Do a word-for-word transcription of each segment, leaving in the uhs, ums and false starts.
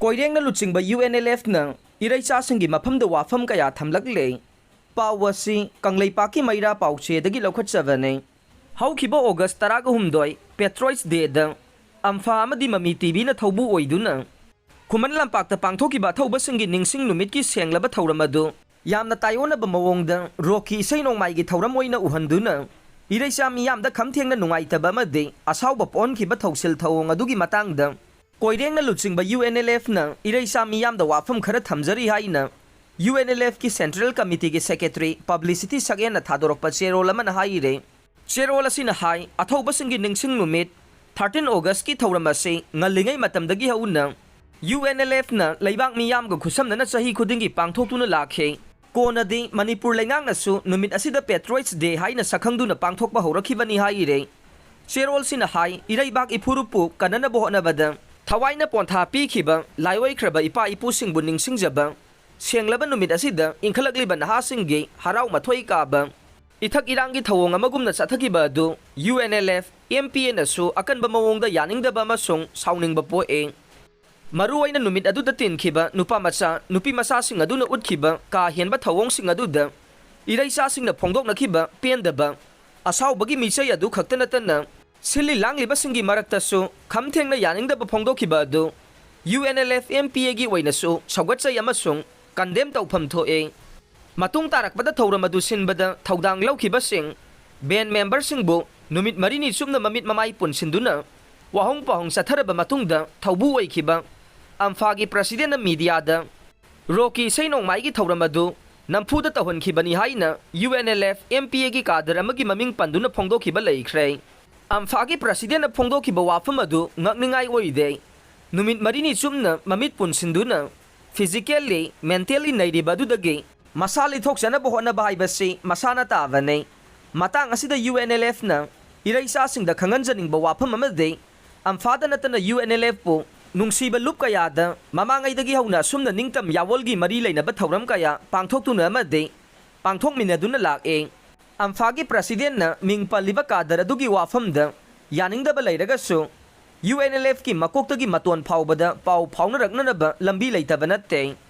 ꯀꯣꯏꯔꯦꯡꯅ ꯂꯨꯆꯤꯡꯕ U N L ꯑꯦꯐꯅ ꯏꯔꯩꯆꯥꯁꯤꯡꯒꯤ ꯃꯐꯝꯗ ꯋꯥꯐꯝ ꯀꯌꯥ ꯊꯝꯂꯛꯂꯦ꯫ ꯄꯥꯎ ꯑꯁꯤ ꯀꯪꯂꯩꯄꯥꯛꯀꯤ ꯃꯩꯔꯥ ꯄꯥꯎꯆꯦꯗꯒꯤ ꯂꯧꯈꯠꯆꯕꯅꯤ꯫ ꯍꯧꯈꯤꯕ ꯑꯣꯒꯁ ꯇꯔꯥꯒ ꯍꯨꯝꯗꯣꯏ, ꯄꯦꯇ꯭ꯔꯣꯏꯠꯁ ꯗꯦꯗ, ꯑꯝꯐꯥ ꯑꯃꯗꯤ ꯃꯃꯤ ꯇꯤꯚꯤꯅ ꯊꯧꯕꯨ ꯑꯣꯏꯗꯨꯅ ꯈꯨꯃꯟ ꯂꯝꯄꯥꯛꯇ ꯄꯥꯡꯊꯣꯛꯈꯤꯕ ꯑꯊꯧꯕꯁꯤꯡꯒꯤ ꯅꯤꯡꯁꯤꯡ ꯅꯨꯃꯤꯠꯀꯤ ꯁꯦꯡꯂꯕ ꯊꯧꯔꯝ ꯑꯗꯨ ꯌꯥꯝꯅ ꯇꯥꯏꯑꯣꯟꯅꯕ ꯃꯑꯣꯡꯗ ꯔꯣꯛꯀꯤ ꯏꯁꯩ ꯅꯣꯡꯃꯥꯏꯒꯤ ꯊꯧꯔꯝ ꯑꯣꯏꯅ ꯎꯍꯟꯗꯨꯅ ꯏꯔꯩꯆꯥ ꯃꯤꯌꯥꯝꯗ ꯈꯝ ꯊꯦꯡꯅ ꯅꯨꯡꯉꯥꯏꯇꯕ ꯑꯃꯗꯤ ꯑꯁꯥꯎꯕ ꯄꯣꯛꯍꯟꯈꯤꯕ ꯊꯧꯁꯤꯜ ꯊꯧꯑꯣꯡ ꯑꯗꯨꯒꯤ ꯃꯇꯥꯡꯗ ꯀꯣꯏꯔꯦꯡꯅ ꯂꯨꯆꯤꯡꯕ ꯌꯨ ꯑꯦꯟ ꯑꯦꯜ ꯑꯦꯐꯅ ꯏꯔꯩꯆꯥ ꯃꯤꯌꯥꯝꯗ ꯋꯥꯐꯝ ꯈꯔ ꯊꯝꯖꯔꯤ ꯍꯥꯏꯅ ꯌꯨ ꯑꯦꯟ ꯑꯦꯜ ꯑꯦꯐꯀꯤ ꯁꯦꯟꯇ꯭ꯔꯦꯜ ꯀꯃꯤꯇꯤꯒꯤ ꯁꯦꯀ꯭ꯔꯦꯇꯔꯤ ꯄꯕ꯭ꯂꯤꯁꯤꯇꯤ ꯁꯛꯍꯦꯟꯅ ꯊꯥꯗꯣꯔꯛꯄ ꯆꯦꯔꯣꯜ ꯑꯃꯅ ꯍꯥꯏꯔꯦ꯫ ꯆꯦꯔꯣꯜ ꯑꯁꯤꯅ ꯍꯥꯏ, ꯑꯊꯧꯕꯁꯤꯡꯒꯤ ꯅꯤꯡꯁꯤꯡ ꯅꯨꯃꯤꯠ ꯊꯥꯔꯇꯤꯟ ꯑꯣꯒꯁꯀꯤ ꯊꯧꯔꯝ ꯑꯁꯤ ꯉꯜꯂꯤꯉꯩ ꯃꯇꯝꯗꯒꯤ ꯍꯧꯅ ꯌꯨ ꯑꯦꯟ ꯑꯦꯜ ꯑꯦꯐꯅ ꯂꯩꯕꯥꯛ ꯃꯤꯌꯥꯝꯒ ꯈꯨꯠꯁꯝꯅꯅ ꯆꯍꯤ ꯈꯨꯗꯤꯡꯒꯤ ꯄꯥꯡꯊꯣꯛꯇꯨꯅ ꯂꯥꯛꯈꯤ꯫ ꯀꯣꯟꯅꯗꯤ ꯃꯅꯤꯄꯨꯔ ꯂꯩꯉꯥꯛꯅꯁꯨ ꯅꯨꯃꯤꯠ ꯑꯁꯤꯗ ꯄꯦꯇ꯭ꯔꯣꯏꯠꯁ ꯗꯦ ꯍꯥꯏꯅ ꯁꯛꯈꯪꯗꯨꯅ ꯄꯥꯡꯊꯣꯛꯄ ꯍꯧꯔꯛꯈꯤꯕꯅꯤ ꯍꯥꯏꯔꯦ꯫ ꯆꯦꯔꯣꯜꯁꯤꯅ ꯍꯥꯏ, ꯏꯔꯩꯕꯥꯛ ꯏꯐꯨꯔꯨꯞꯄꯨ ꯀꯟꯅꯅꯕ ꯍꯣꯠꯅꯕꯗ ꯊꯋꯥꯏꯅ ꯄꯣꯟꯊꯥ ꯄꯤꯈꯤꯕ ꯂꯥꯏꯑꯣꯏꯈ꯭ꯔꯕ ꯏꯄꯥ ꯏꯄꯨꯁꯤꯡꯕꯨ ꯅꯤꯡꯁꯤꯡꯖꯕ ꯁꯦꯡꯂꯕ ꯅꯨꯃꯤꯠ ꯑꯁꯤꯗ ꯏꯟꯈꯠꯂꯛꯂꯤꯕ ꯅꯍꯥꯁꯤꯡꯒꯤ ꯍꯔꯥꯎ ꯃꯊꯣꯏ ꯀꯥꯕ ꯏꯊꯛ ꯏꯔꯥꯡꯒꯤ ꯊꯧꯑꯣꯡ ꯑꯃꯒꯨꯝꯅ ꯆꯠꯊꯈꯤꯕ ꯑꯗꯨ U N L F, M P ꯑꯦꯅꯁꯨ ꯑꯀꯟꯕ ꯃꯑꯣꯡꯗ ꯌꯥꯅꯤꯡꯗꯕ ꯑꯃꯁꯨꯡ ꯁꯥꯎꯅꯤꯡꯕ ꯄꯣꯛꯑꯦ꯫ ꯃꯔꯨꯑꯣꯏꯅ ꯅꯨꯃꯤꯠ ꯑꯗꯨꯗ ꯇꯤꯟꯈꯤꯕ ꯅꯨꯄꯥ ꯃꯆꯥ, ꯅꯨꯄꯤ ꯃꯆꯥꯁꯤꯡ ꯑꯗꯨꯅ ꯎꯠꯈꯤꯕ ꯀꯥ ꯍꯦꯟꯕ ꯊꯧꯑꯣꯡꯁꯤꯡ ꯑꯗꯨꯗ ꯏꯔꯩꯆꯥꯁꯤꯡꯅ ꯐꯣꯡꯗꯣꯛꯅꯈꯤꯕ ꯄꯦꯟꯗꯕ, ꯑꯁꯥꯎꯕꯒꯤ ꯃꯤꯆꯩ ꯑꯗꯨ ꯈꯛꯇ ꯅꯠꯇꯅ ꯁꯤꯜꯂꯤ ꯂꯥꯡꯂꯤꯕꯁꯤꯡꯒꯤ ꯃꯔꯛꯇꯁꯨ ꯈꯝ ꯊꯦꯡꯅ ꯌꯥꯅꯤꯡꯗꯕ ꯐꯣꯡꯗꯣꯛꯈꯤꯕ ꯑꯗꯨ U N L F M P ꯑꯦꯒꯤ ꯑꯣꯏꯅꯁꯨ ꯁꯧꯒꯠꯆꯩ ꯑꯃꯁꯨꯡ ꯀꯟꯗꯦꯝ ꯇꯧꯐꯝ ꯊꯣꯛꯑꯦ꯫ ꯃꯇꯨꯡ ꯇꯥꯔꯛꯄꯗ ꯊꯧꯔꯝ ꯑꯗꯨ ꯁꯤꯟꯕꯗ ꯊꯧꯗꯥꯡ ꯂꯧꯈꯤꯕꯁꯤꯡ, ꯕꯦꯟ ꯃꯦꯝꯕꯔꯁꯤꯡꯕꯨ ꯅꯨꯃꯤꯠ ꯃꯔꯤꯅꯤ ꯆꯨꯞꯅ ꯃꯃꯤꯠ ꯃꯃꯥꯏ ꯄꯨꯟꯁꯤꯟꯗꯨꯅ ꯋꯥꯍꯣꯡ ꯄꯥꯎꯍꯣꯡ ꯆꯠꯊꯔꯕ ꯃꯇꯨꯡꯗ ꯊꯧꯕꯨ ꯑꯣꯏꯈꯤꯕ ꯑꯝꯐꯥꯒꯤ ꯄ꯭ꯔꯁꯤꯗꯦꯟꯅ ꯃꯤꯗꯤꯌꯥꯗ ꯔꯣꯛꯀꯤ ꯏꯁꯩ ꯅꯣꯡꯃꯥꯏꯒꯤ ꯊꯧꯔꯝ ꯑꯗꯨ ꯅꯝꯐꯨꯗ ꯇꯧꯍꯟꯈꯤꯕꯅꯤ ꯍꯥꯏꯅ U N L F M P ꯑꯦꯒꯤ ꯀꯥꯗꯔ ꯑꯃꯒꯤ ꯃꯃꯤꯡ ꯄꯟꯗꯨꯅ ꯐꯣꯡꯗꯣꯛꯈꯤꯕ ꯂꯩꯈ꯭ꯔꯦ꯫ ꯑꯝꯐꯥꯒꯤ ꯄ꯭ꯔꯁꯤꯗꯦꯟꯅ ꯐꯣꯡꯗꯣꯛꯈꯤꯕ ꯋꯥꯐꯝ ꯑꯗꯨ ꯉꯛꯅꯤꯡꯉꯥꯏ ꯑꯣꯏꯗꯦ꯫ ꯅꯨꯃꯤꯠ ꯃꯔꯤꯅꯤ ꯆꯨꯞꯅ ꯃꯃꯤꯠ ꯄꯨꯟꯁꯤꯟꯗꯨꯅ physically, mentally ꯅꯩꯔꯤꯕ ꯑꯗꯨꯗꯒꯤ ꯃꯁꯥ ꯂꯤꯊꯣꯛꯆꯅꯕ ꯍꯣꯠꯅꯕ ꯍꯥꯏꯕꯁꯤ ꯃꯁꯥꯅ ꯇꯥꯕꯅꯤ꯫ ꯃꯇꯥꯡ ꯑꯁꯤꯗ ꯌꯨ ꯑꯦꯟ ꯑꯦꯜ ꯑꯦꯐꯅ ꯏꯔꯩꯆꯥꯁꯤꯡꯗ ꯈꯪꯍꯟꯖꯅꯤꯡꯕ ꯋꯥꯐꯝ ꯑꯃꯗꯤ ꯑꯝꯐꯥꯗ ꯅꯠꯇꯅ ꯌꯨ ꯑꯦꯟ ꯑꯦꯜ ꯑꯦꯐꯄꯨ ꯅꯨꯡꯁꯤꯕ ꯂꯨꯞ ꯀꯌꯥꯗ ꯃꯃꯥꯡꯉꯩꯗꯒꯤ ꯍꯧꯅ ꯑꯁꯨꯝꯅ ꯅꯤꯡꯇꯝ ꯌꯥꯑꯣꯜꯒꯤ ꯃꯔꯤ ꯂꯩꯅꯕ ꯊꯧꯔꯝ ꯀꯌꯥ ꯄꯥꯡꯊꯣꯛꯇꯨꯅ ꯑꯃꯗꯤ ꯄꯥꯡꯊꯣꯛꯃꯤꯟꯅꯗꯨꯅ ꯂꯥꯛꯑꯦ꯫ ꯑꯝꯐꯥꯒꯤ ꯄ꯭ꯔꯁꯤꯗꯦꯟꯅ ꯃꯤꯡ ꯄꯜꯂꯤꯕ ꯀꯥꯗꯔ ꯑꯗꯨꯒꯤ ꯋꯥꯐꯝꯗ ꯌꯥꯅꯤꯡꯗꯕ ꯂꯩꯔꯒꯁꯨ, ꯌꯨ ꯑꯦꯟ ꯑꯦꯜ ꯑꯦꯐꯀꯤ ꯃꯀꯣꯛꯇꯒꯤ ꯃꯇꯣꯟ ꯐꯥꯎꯕꯗ ꯄꯥꯎ ꯐꯥꯎꯅꯔꯛꯅꯅꯕ ꯂꯝꯕꯤ ꯂꯩꯇꯕ ꯅꯠꯇꯦ꯫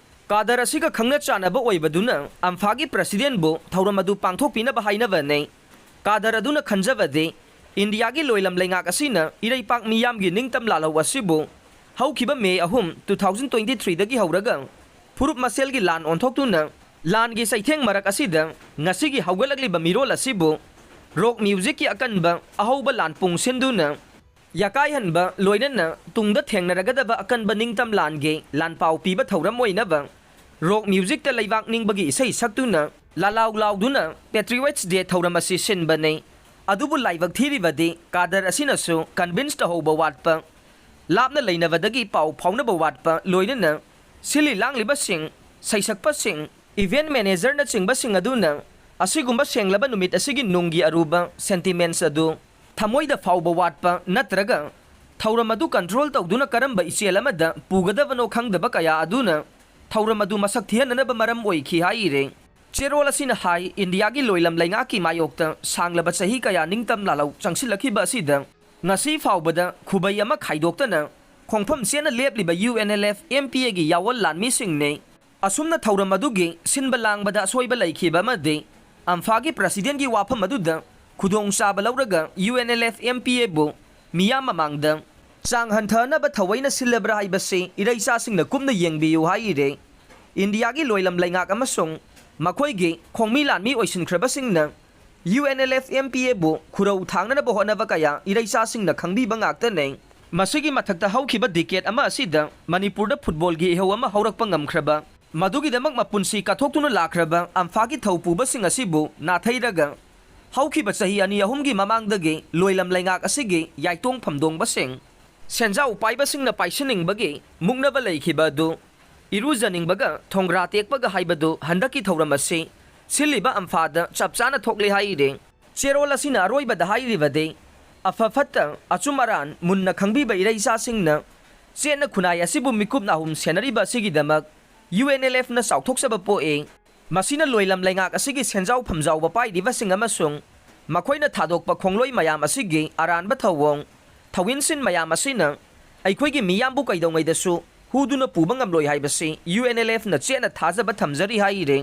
ꯀꯥꯗꯔ ꯑꯁꯤꯒ ꯈꯪꯅ ꯆꯥꯟꯅꯕ ꯑꯣꯏꯕꯗꯨꯅ ꯑꯝꯐꯥꯒꯤ ꯄ꯭ꯔꯁꯤꯗꯦꯟꯕꯨ ꯊꯧꯔꯝ ꯑꯗꯨ ꯄꯥꯡꯊꯣꯛꯄꯤꯅꯕ ꯍꯥꯏꯅꯕꯅꯤ꯫ ꯀꯥꯗꯔ ꯑꯗꯨꯅ ꯈꯟꯖꯕꯗꯤ ꯏꯟꯗꯤꯌꯥꯒꯤ ꯂꯣꯏꯂꯝ ꯂꯩꯉꯥꯛ ꯑꯁꯤꯅ ꯏꯔꯩꯄꯥꯛ ꯃꯤꯌꯥꯝꯒꯤ ꯅꯤꯡꯇꯝ ꯂꯥꯜꯍꯧ ꯑꯁꯤꯕꯨ ꯍꯧꯈꯤꯕ ꯃꯦ ꯑꯍꯨꯝ, ꯇꯨ ꯊꯥꯎꯖꯟ ꯇ꯭ꯋꯦꯟꯇꯤ ꯊ꯭ꯔꯤꯗꯒꯤ ꯍꯧꯔꯒ ꯐꯨꯔꯨꯞ ꯃꯁꯦꯜꯒꯤ ꯂꯥꯟ ꯑꯣꯟꯊꯣꯛꯇꯨꯅ ꯂꯥꯟꯒꯤ ꯆꯩꯊꯦꯡ ꯃꯔꯛ ꯑꯁꯤꯗ ꯉꯁꯤꯒꯤ ꯍꯧꯒꯠꯂꯛꯂꯤꯕ ꯃꯤꯔꯣꯜ ꯑꯁꯤꯕꯨ ꯔꯣꯛ ꯃ꯭ꯌꯨꯖꯤꯛꯀꯤ ꯑꯀꯟꯕ ꯑꯍꯧꯕ ꯂꯥꯟ ꯄꯨꯡ ꯁꯤꯟꯗꯨꯅ ꯌꯥꯀꯥꯏꯍꯟꯕ ꯂꯣꯏꯅꯅ ꯇꯨꯡꯗ ꯊꯦꯡꯅꯔꯒꯗꯕ ꯑꯀꯟꯕ ꯅꯤꯡꯇꯝ ꯂꯥꯟꯒꯤ ꯂꯥꯟꯄꯥꯎ ꯄꯤꯕ ꯊꯧꯔꯝ ꯑꯣꯏꯅꯕ ꯔꯣꯛ ꯃ꯭ꯌꯨꯖꯤꯛꯇ ꯂꯩꯕꯥꯛ ꯅꯤꯡꯕꯒꯤ ꯏꯁꯩ ꯁꯛꯇꯨꯅ ꯂꯥꯂꯥꯎ ꯂꯥꯎꯗꯨꯅ ꯄꯦꯇ꯭ꯔꯤꯌꯣꯏꯠꯁ ꯗꯦ ꯊꯧꯔꯝ ꯑꯁꯤ ꯁꯤꯟꯕꯅꯤ꯫ ꯑꯗꯨꯕꯨ ꯂꯥꯏꯕꯛ ꯊꯤꯔꯤꯕꯗꯤ ꯀꯥꯗꯔ ꯑꯁꯤꯅꯁꯨ ꯀꯟꯚꯤꯟꯁ ꯇꯧꯍꯧꯕ ꯋꯥꯠꯄ, ꯂꯥꯞꯅ ꯂꯩꯅꯕꯗꯒꯤ ꯄꯥꯎ ꯐꯥꯎꯅꯕ ꯋꯥꯠꯄ, ꯂꯣꯏꯅꯅ ꯁꯤꯜꯂꯤ ꯂꯥꯡꯂꯤꯕꯁꯤꯡ, ꯁꯩꯁꯛꯄꯁꯤꯡ, ꯏꯚꯦꯟꯠ ꯃꯦꯅꯦꯖꯔꯅꯆꯤꯡꯕꯁꯤꯡ ꯑꯗꯨꯅ ꯑꯁꯤꯒꯨꯝꯕ ꯁꯦꯡꯂꯕ ꯅꯨꯃꯤꯠ ꯑꯁꯤꯒꯤ ꯅꯨꯡꯒꯤ ꯑꯔꯨꯕ ꯁꯦꯟꯇꯤꯃꯦꯟꯠꯁ ꯑꯗꯨ ꯊꯃꯣꯏꯗ ꯐꯥꯎꯕ ꯋꯥꯠꯄ ꯅꯠꯇ꯭ꯔꯒ ꯊꯧꯔꯝ ꯑꯗꯨ ꯀꯟꯇ꯭ꯔꯣꯜ ꯇꯧꯗꯨꯅ ꯀꯔꯝꯕ ꯏꯆꯦꯜ ꯑꯃꯗ ꯄꯨꯒꯗꯕꯅꯣ ꯈꯪꯗꯕ ꯀꯌꯥ ꯑꯗꯨꯅ ꯊꯧꯔꯝ ꯑꯗꯨ ꯃꯁꯛ ꯊꯤꯍꯟꯅꯅꯕ ꯃꯔꯝ ꯑꯣꯏꯈꯤ ꯍꯥꯏꯔꯤ꯫ ꯆꯦꯔꯣꯜ ꯑꯁꯤꯅ ꯍꯥꯏ, ꯏꯟꯗꯤꯌꯥꯒꯤ ꯂꯣꯏꯂꯝ ꯂꯩꯉꯥꯛꯀꯤ ꯃꯥꯌꯣꯛꯇ ꯁꯥꯡꯂꯕ ꯆꯍꯤ ꯀꯌꯥ ꯅꯤꯡꯇꯝ ꯂꯥꯜꯍꯧ ꯆꯪꯁꯤꯜꯂꯛꯈꯤꯕ ꯑꯁꯤꯗ ꯉꯁꯤ ꯐꯥꯎꯕꯗ ꯈꯨꯕꯩ ꯑꯃ ꯈꯥꯏꯗꯣꯛꯇꯅ ꯈꯣꯡꯐꯝ ꯆꯦꯠꯅ ꯂꯦꯞꯂꯤꯕ U N L F M P ꯑꯦꯒꯤ ꯌꯥꯑꯣꯜ ꯂꯥꯟꯃꯤꯁꯤꯡꯅꯤ꯫ ꯑꯁꯨꯝꯅ ꯊꯧꯔꯝ ꯑꯗꯨꯒꯤ ꯁꯤꯟꯕ ꯂꯥꯡꯕꯗ ꯑꯁꯣꯏꯕ ꯂꯩꯈꯤꯕ ꯑꯃꯗꯤ ꯑꯝꯐꯥꯒꯤ ꯄ꯭ꯔꯁꯤꯗꯦꯟꯒꯤ ꯋꯥꯐꯝ ꯑꯗꯨꯗ ꯈꯨꯗꯣꯡꯆꯥꯕ ꯂꯧꯔꯒ U N L F M P ꯑꯦꯕꯨ ꯃꯤꯌꯥꯝ ꯃꯃꯥꯡꯗ ꯆꯥꯡ ꯍꯟꯊꯅꯕ ꯊꯑꯣꯏꯅ ꯁꯤꯜꯂꯕ꯭ꯔꯥ ꯍꯥꯏꯕꯁꯤ ꯏꯔꯩꯆꯥꯁꯤꯡꯅ ꯀꯨꯞꯅ ꯌꯦꯡꯕꯤꯌꯨ ꯍꯥꯏꯔꯤ꯫ ꯏꯟꯗꯤꯌꯥꯒꯤ ꯂꯣꯏꯂꯝ ꯂꯩꯉꯥꯛ ꯑꯃꯁꯨꯡ ꯃꯈꯣꯏꯒꯤ ꯈꯣꯡꯃꯤ ꯂꯥꯟꯃꯤ ꯑꯣꯏꯁꯤꯟꯈ꯭ꯔꯕꯁꯤꯡꯅ U N L F M P ꯑꯦꯕꯨ ꯈꯨꯔꯧ ꯊꯥꯡꯅꯅꯕ ꯍꯣꯠꯅꯕ ꯀꯌꯥ ꯏꯔꯩꯆꯥꯁꯤꯡꯅ ꯈꯪꯕꯤꯕ ꯉꯥꯛꯇꯅꯤ꯫ ꯃꯁꯤꯒꯤ ꯃꯊꯛꯇ ꯍꯧꯈꯤꯕ ꯗꯤꯀꯦꯠ ꯑꯃ ꯑꯁꯤꯗ ꯃꯅꯤꯄꯨꯔꯗ ꯐꯨꯠꯕꯣꯜꯒꯤ ꯏꯍꯧ ꯑꯃ ꯍꯧꯔꯛꯄ ꯉꯝꯈ꯭ꯔꯕ, ꯃꯗꯨꯒꯤꯗꯃꯛ ꯃꯄꯨꯟꯁꯤ ꯀꯠꯊꯣꯛꯇꯨꯅ ꯂꯥꯛꯈ꯭ꯔꯕ ꯑꯝꯐꯥꯒꯤ ꯊꯧꯄꯨꯕꯁꯤꯡ ꯑꯁꯤꯕꯨ ꯅꯥꯊꯩꯔꯒ ꯍꯧꯈꯤꯕ ꯆꯍꯤ ꯑꯅꯤ ꯑꯍꯨꯝꯒꯤ ꯃꯃꯥꯡꯗꯒꯤ ꯂꯣꯏꯂꯝ ꯂꯩꯉꯥꯛ ꯑꯁꯤꯒꯤ ꯌꯥꯏꯇꯣꯡ ꯐꯝꯗꯣꯡꯕꯁꯤꯡ ꯁꯦꯟꯖꯥꯎ ꯄꯥꯏꯕꯁꯤꯡꯅ ꯄꯥꯏꯁꯤꯟꯅꯤꯡꯕꯒꯤ ꯃꯨꯛꯅꯕ ꯂꯩꯈꯤꯕ ꯑꯗꯨ ꯏꯔꯨꯖꯅꯤꯡꯕꯒ ꯊꯣꯡꯒ꯭ꯔꯥ ꯇꯦꯛꯄꯒ ꯍꯥꯏꯕꯗꯨ ꯍꯟꯗꯛꯀꯤ ꯊꯧꯔꯝ ꯑꯁꯤ ꯁꯤꯜꯂꯤꯕ ꯑꯝꯐꯥꯗ ꯆꯞ ꯆꯥꯅ ꯊꯣꯛꯂꯦ ꯍꯥꯏꯔꯤ꯫ ꯆꯦꯔꯣꯜ ꯑꯁꯤꯅ ꯑꯔꯣꯏꯕꯗ ꯍꯥꯏꯔꯤꯕꯗꯤ, ꯑꯐ ꯐꯠꯇ, ꯑꯆꯨꯝ ꯑꯔꯥꯟ ꯃꯨꯟꯅ ꯈꯪꯕꯤꯕ ꯏꯔꯩꯆꯥꯁꯤꯡꯅ ꯆꯦꯠꯅ ꯈꯨꯟꯅꯥꯏ ꯑꯁꯤꯕꯨ ꯃꯤꯀꯨꯞ ꯅꯥꯍꯨꯝ ꯁꯦꯟꯅꯔꯤꯕ ꯑꯁꯤꯒꯤꯗꯃꯛ ꯌꯨ ꯑꯦꯟ ꯑꯦꯜ ꯑꯦꯐꯅ ꯆꯥꯎꯊꯣꯛꯆꯕ ꯄꯣꯛꯏ꯫ ꯃꯁꯤꯅ ꯂꯣꯏꯂꯝ ꯂꯩꯉꯥꯛ ꯑꯁꯤꯒꯤ ꯁꯦꯟꯖꯥꯎ ꯐꯝꯖꯥꯎꯕ ꯄꯥꯏꯔꯤꯕꯁꯤꯡ ꯑꯃꯁꯨꯡ ꯃꯈꯣꯏꯅ ꯊꯥꯗꯣꯛꯄ ꯈꯣꯡꯂꯣꯏ ꯃꯌꯥꯝ ꯑꯁꯤꯒꯤ ꯑꯔꯥꯟꯕ ꯊꯧꯑꯣꯡ ꯊꯧꯋꯤꯟꯁꯤꯟ ꯃꯌꯥꯝ ꯑꯁꯤꯅ ꯑꯩꯈꯣꯏꯒꯤ ꯃꯤꯌꯥꯝꯕꯨ ꯀꯩꯗꯧꯉꯩꯗꯁꯨ ꯍꯨꯗꯨꯅ ꯄꯨꯕ ꯉꯝꯂꯣꯏ ꯍꯥꯏꯕꯁꯤ ꯌꯨ ꯑꯦꯟ ꯑꯦꯜ ꯑꯦꯐꯅ ꯆꯦꯠꯅ ꯊꯥꯖꯕ ꯊꯝꯖꯔꯤ ꯍꯥꯏꯔꯤ꯫